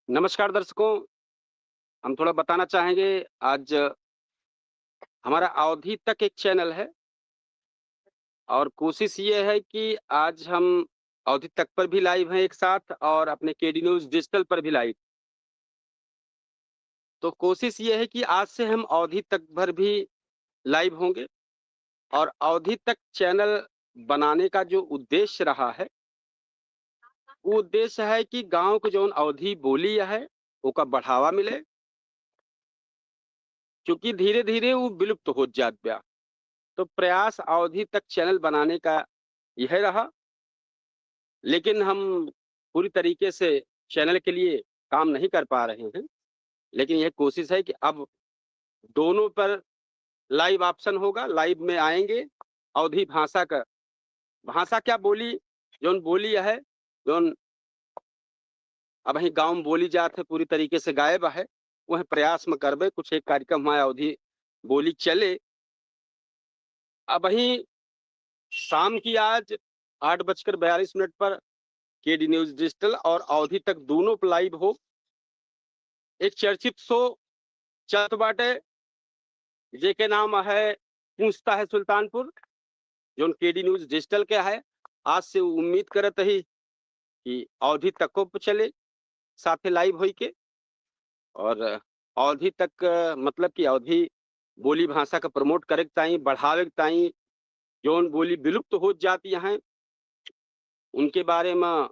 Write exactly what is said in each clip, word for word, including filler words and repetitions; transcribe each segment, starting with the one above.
नमस्कार दर्शकों, हम थोड़ा बताना चाहेंगे, आज हमारा अवधी तक एक चैनल है और कोशिश ये है कि आज हम अवधी तक पर भी लाइव हैं एक साथ और अपने केडी न्यूज़ डिजिटल पर भी लाइव। तो कोशिश ये है कि आज से हम अवधी तक पर भी लाइव होंगे और अवधी तक चैनल बनाने का जो उद्देश्य रहा है, वो उद्देश्य है कि गाँव के जौन अवधी बोली है, ओका बढ़ावा मिले, क्योंकि धीरे-धीरे वो विलुप्त होत जात बा। तो प्रयास अवधी तक चैनल बनाने का यह रहा, लेकिन हम पूरी तरीके से चैनल के लिए काम नहीं कर पा रहे हैं। लेकिन यह कोशिश है कि अब दोनों पर लाइव ऑप्शन होगा, लाइव में आएंगे। अवधी भाषा का, भाषा क्या बोली, जौन बोली है, जौन अबहीं गाँव में बोली जात है, पूरी तरीके से गायब है, वह प्रयास में करबे। कुछ एक कार्यक्रम हमारे अवधी बोली चले। अबहीं शाम की आज आठ बजकर बयालीस मिनट पर केडी न्यूज़ डिजिटल और अवधी तक दोनों पर लाइव हो। एक चर्चित शो चलत बाटे, जेके नाम है पूछता है सुल्तानपुर, जौन केडी न्यूज़ डिजिटल के है। आज से उम्मीद करत ही कि अवधी तको पे चले, साथे लाइव होई के। और अवधी तक, मतलब कि अवधी बोली भाषा का प्रमोट करे के ताईं, बढ़ावे के ताईं, जौन बोली विलुप्त होत जाती हैं, उनके बारे में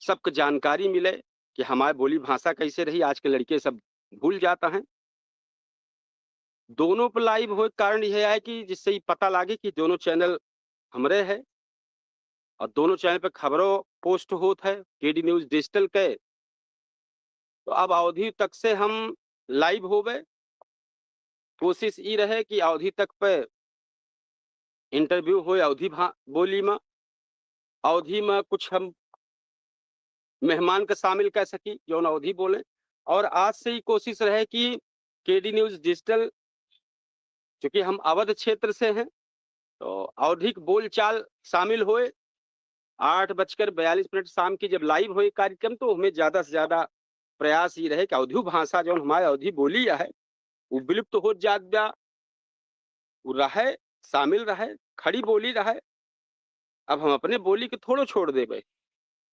सबके जानकारी मिले कि हमारे बोली भाषा कैसे रही। आज के लड़के सब भूल जाता हैं। दोनों पर लाइव होए के कारण यह है कि जिससे ये पता लागे कि दोनों चैनल हमरे है और दोनों चैनल पे खबरों पोस्ट होत है केडी न्यूज़ डिजिटल के। तो अब अवधी तक से हम लाइव होबे। कोशिश ई रहे कि अवधी तक पे इंटरव्यू होए अवधी भा-, बोली में, अवधी में कुछ हम मेहमान के शामिल कर सकी, जौन अवधी बोले। और आज से ही कोशिश रहे कि केडी न्यूज़ डिजिटल, चूँकि हम अवध क्षेत्र से हैं, तो अवधी के बोलचाल शामिल होए। आठ बजकर बयालीस मिनट शाम की जब लाइव होए कार्यक्रम, तो हमें ज़्यादा से ज़्यादा प्रयास ई रहे कि अवधी भाषा, जौन हमारे अवधी बोली है, वो विलुप्त होत जात बा, वो रहे, शामिल रहे, खड़ी बोली रहे। अब हम अपने बोली के थोड़ो छोड़ देबे।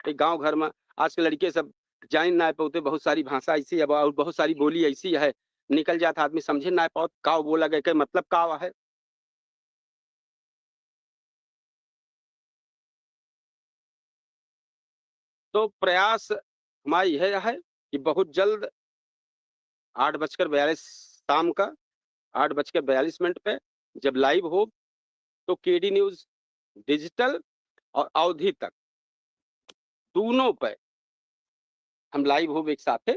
ए गाँव घर में आज के लड़के सब जान ना पाते, बहुत सारी भाषा ऐसी है और बहुत सारी बोली ऐसी है, निकल जात आदमी समझे ना पावत का बोला गए, के मतलब का है। तो प्रयास हमारा यह है कि बहुत जल्द आठ बजकर बयालीस, शाम का आठ बजकर बयालीस मिनट पे जब लाइव हो, तो केडी न्यूज़ डिजिटल और अवधी तक दोनों पे हम लाइव हो एक साथे,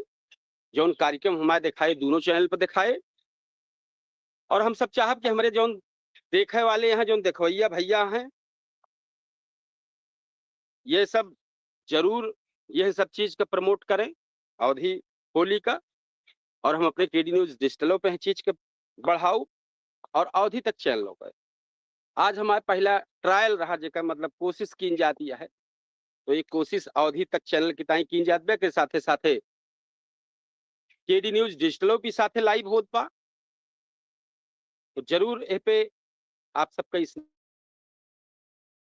जौन कार्यक्रम हमारे दिखाए, दोनों चैनल पर दिखाए। और हम सब चाहब कि हमारे जौन देखे वाले हैं, जौन देखवैया भैया हैं, ये सब जरूर यह सब चीज का प्रमोट करें, अवधी बोली का, और हम अपने केडी न्यूज़ डिजिटलों पे हैं चीज के बढ़ाओ और अवधी तक चैनलों पे। आज हमारा पहला ट्रायल रहा, जेकर मतलब कोशिश कीन जाती है, तो ये कोशिश अवधी तक चैनल की ताई कीन जात बा, के साथे साथे केडी न्यूज़ डिजिटलों भी साथे लाइव होत बा। तो जरूर एह पे आप सबका इस,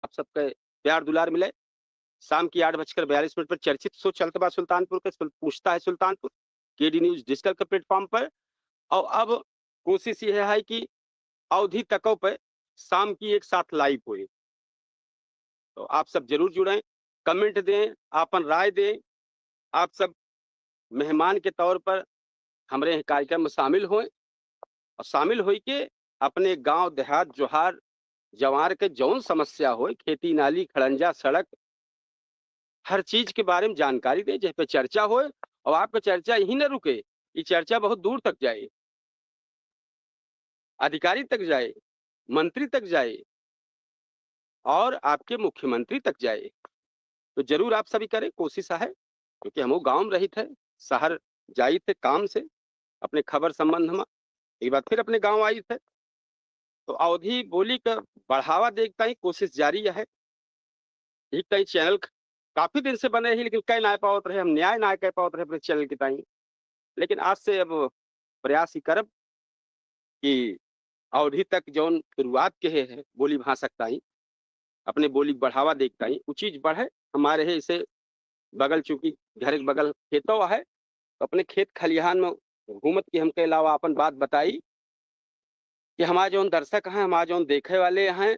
आप सबका प्यार दुलार मिले। शाम की आठ बजकर बयालीस मिनट पर चर्चित शो चलत बा सुल्तानपुर के, सुल-, पूछता है सुल्तानपुर, केडी न्यूज़ डिजिटल के प्लेटफॉर्म पर। और अब कोशिश यह है कि अवधी तकों पर शाम की एक साथ लाइव होए। तो आप सब जरूर जुड़ें, कमेंट दें, आपन राय दें। आप सब मेहमान के तौर पर हमरे कार्यक्रम में शामिल होएं और शामिल होई के अपने गांव, देहात, जोहार, जवार के जौन समस्या होए, खेती नाली, खड़ंजा, सड़क, हर चीज के बारे में जानकारी दें, जिस पे चर्चा होए। और आपका चर्चा यहीं न रुके, ये चर्चा बहुत दूर तक जाए, अधिकारी तक जाए, मंत्री तक जाए और आपके मुख्यमंत्री तक जाए। तो जरूर आप सभी करें, कोशिश है, क्योंकि हम वो गांव में रहित है, शहर जाइत है काम से, अपने खबर संबंध में, एक बार फिर अपने गांव आइत है। तो अवधी बोली का बढ़ावा देख ताई कोशिश जारी है। एक ताई चैनल ख-, काफी दिन से बने ही, लेकिन कह ना पावत रहे, हम न्याय ना कह पावत रहे अपने चैनल के ताई। लेकिन आज से अब प्रयास ही करब कि अवधी तक जौन शुरुआत के है बोली भाषा के ताई, अपने बोली के बढ़ावा देख ताई, उ चीज बढ़े। हमारे है इसे बगल, चूंकि घर के बगल खेतों है, तो अपने खेत खलिहान में घूमत के हमके अलावा अपन बात बताई कि हमारे जौन दर्शक हैं, हमारे जौन देखे वाले हैं,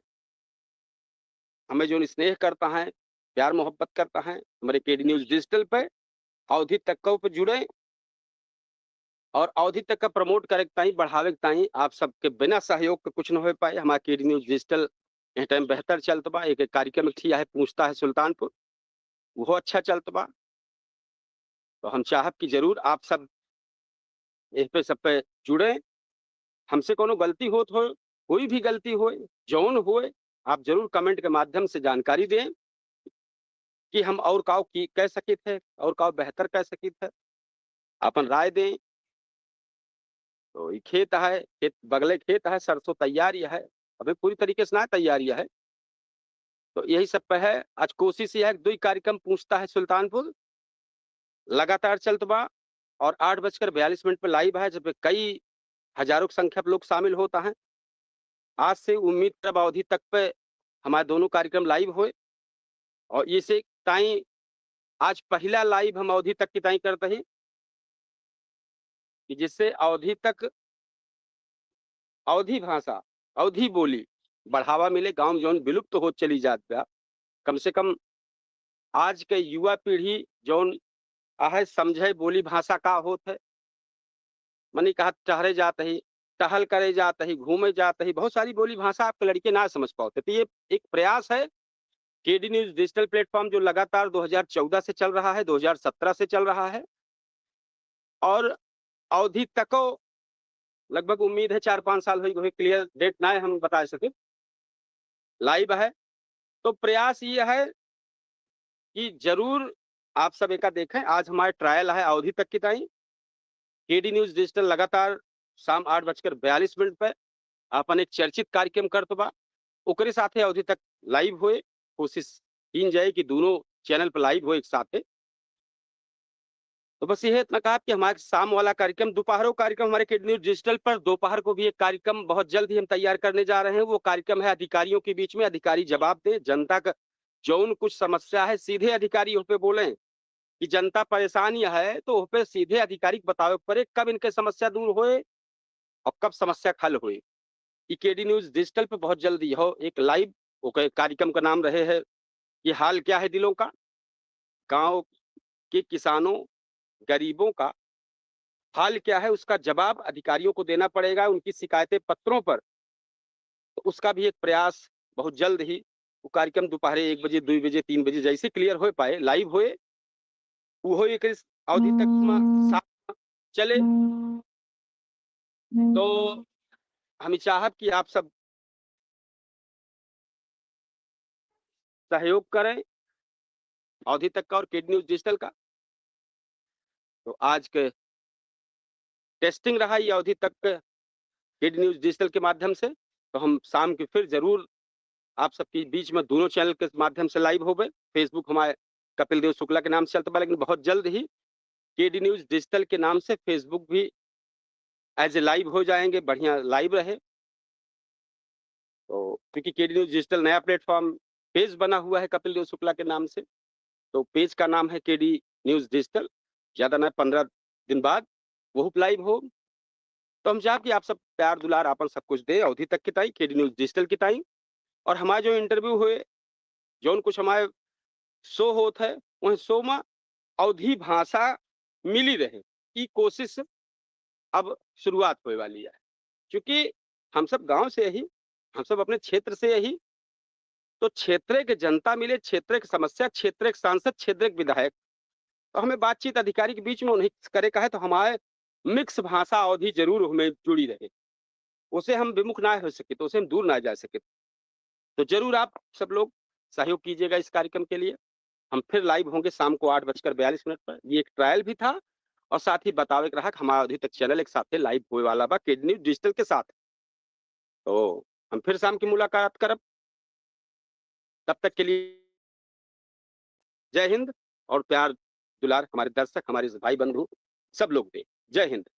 हमें जौन स्नेह करता है, प्यार मोहब्बत करता है, हमारे केडी न्यूज डिजिटल पे, अवधी तक पे जुड़े और अवधी तक का प्रमोट करे के ताई, बढ़ावे के ताई। आप सबके बिना सहयोग के कुछ न हो पाए। हमारा केडी न्यूज डिजिटल यह टाइम बेहतर चलत बा। एक, एक कार्यक्रम एक ठिया है, पूछता है सुल्तानपुर, वो अच्छा चलत बा। तो हम चाहब कि जरूर आप सब इस पे, सब पे जुड़े। हमसे कोनो गलती होत हो, कोई भी गलती होए, जौन होए, आप जरूर कमेंट के माध्यम से जानकारी दें कि हम और काव की कह सकित है और काव बेहतर कह सकित है, अपन राय दें। तो ई खेत है, खेत बगले खेत है, सरसों तैयार ही है, अबे पूरी तरीके से ना तैयार ही है। तो यही सब पे है। आज कोशिश यह है कि दुई कार्यक्रम पूछता है सुल्तानपुर लगातार चलत बा और आठ बजकर बयालीस मिनट पे लाइव है, जब कई हजारों की संख्या पे लोग शामिल होता है। आज से उम्मीद करब अवधी तक पे हमारे दोनों कार्यक्रम लाइव होए और इसे ताई आज पहला लाइव हम अवधी तक की ताई करते हैं कि जिससे अवधी तक, अवधी भाषा, अवधी बोली बढ़ावा मिले। गाँव में जौन विलुप्त होत चली जात बा, कम से कम आज के युवा पीढ़ी जौन आहे समझे बोली भाषा का होत है, मनी कहा टहरे जात ही, टहल करे जात ही, घूमे जात ही, बहुत सारी बोली भाषा आपके लड़के ना समझ पावत। तो ये एक प्रयास है, केडी न्यूज डिजिटल प्लेटफॉर्म जो लगातार दो हज़ार चौदह से चल रहा है, दो हज़ार सत्रह से चल रहा है और अवधी तको लगभग उम्मीद है चार पाँच साल होई, होई, क्लियर डेट ना है हम बता सके, लाइव है। तो प्रयास ये है कि जरूर आप सब एका देखें। आज हमारे ट्रायल है अवधी तक की ताई, केडी न्यूज डिजिटल लगातार शाम आठ बजकर बयालीस मिनट पे अपन एक चर्चित कार्यक्रम करत बा, ओकरे साथे अवधी तक लाइव होए, कोशिश कीन जाए कि दोनों चैनल पर लाइव हो एक साथे। तो बस यह इतना कहा कि हमारे शाम वाला कार्यक्रम, दोपहरों कार्यक्रम हमारे केडी न्यूज डिजिटल पर, दोपहर को भी एक कार्यक्रम बहुत जल्द ही हम तैयार करने जा रहे हैं। वो कार्यक्रम है अधिकारियों के बीच में, अधिकारी जवाब दे, जनता का जौन कुछ समस्या है सीधे अधिकारी उस पे बोलें कि जनता परेशान ही है तो उस पे सीधे अधिकारी को बतावे पड़े कब इनके समस्या दूर होए और कब समस्या का हल होए। ई केडी न्यूज डिजिटल पे बहुत जल्द यह एक लाइव ओके कार्यक्रम का नाम रहे है कि हाल क्या है दिलों का, गांव के किसानों, गरीबों का हाल क्या है, उसका जवाब अधिकारियों को देना पड़ेगा, उनकी शिकायतें पत्रों पर। तो उसका भी एक प्रयास बहुत जल्द ही, वो कार्यक्रम दोपहरे एक बजे, दो बजे, तीन बजे जैसे क्लियर हो पाए, लाइव होए, वो एक इस अवधि तक मा-, सा-, चले। तो हम चाहब कि आप सब सहयोग करें अवधि तक का और केडी न्यूज डिजिटल का। तो आज के टेस्टिंग रहा ये अवधि तक के केडी न्यूज डिजिटल के माध्यम से। तो हम शाम के फिर जरूर आप सबके बीच में दोनों चैनल के माध्यम से लाइव होबे। Facebook हमारे कपिल देव शुक्ला के नाम से चलता बा, लेकिन बहुत जल्द ही केडी न्यूज डिजिटल के नाम से Facebook भी एज ए लाइव हो जाएंगे, बढ़िया लाइव रहे। तो क्योंकि केडी न्यूज डिजिटल नया प्लेटफॉर्म पेज बना हुआ है कपिल देव शुक्ला के नाम से, तो पेज का नाम है केडी न्यूज डिजिटल। ज्यादा ना, पन्द्रह दिन बाद वो लाइव हो। तो हम चाहब कि आप सब प्यार दुलार आपन सब कुछ दे अवधि तक की ताई, केडी न्यूज डिजिटल की ताई। और हमारे जो इंटरव्यू हुए, जौन कुछ हमारे शो होत है, वह शो में अवधी भाषा मिली रहे, ई कोशिश अब शुरुआत होए वाली है। क्योंकि हम सब गांव से ही, हम सब अपने क्षेत्र से ही, तो क्षेत्र के जनता मिले, क्षेत्र के समस्या, क्षेत्र के सांसद, क्षेत्र के विधायक, तो हमें बातचीत अधिकारी के बीच में उन्हीं करे का है, तो हमारे मिक्स भाषा अवधी जरूर हमें जुड़ी रहे, उसे हम विमुख ना हो सके, तो उसे हम दूर ना जा सके। तो जरूर आप सब लोग सहयोग कीजिएगा इस कार्यक्रम के लिए। हम फिर लाइव होंगे शाम को आठ बजकर बयालीस मिनट पर। ये एक ट्रायल भी था और साथ ही बतावे के रहा कि हमारा अवधि तक चैनल एक साथे लाइव होए वाला बा केडी न्यूज डिजिटल के साथ। तो हम फिर शाम की मुलाकात करब, तब तक के लिए जय हिंद। और प्यार दुलार हमारे दर्शक, हमारे भाई बंधु सब लोग दे। जय हिंद।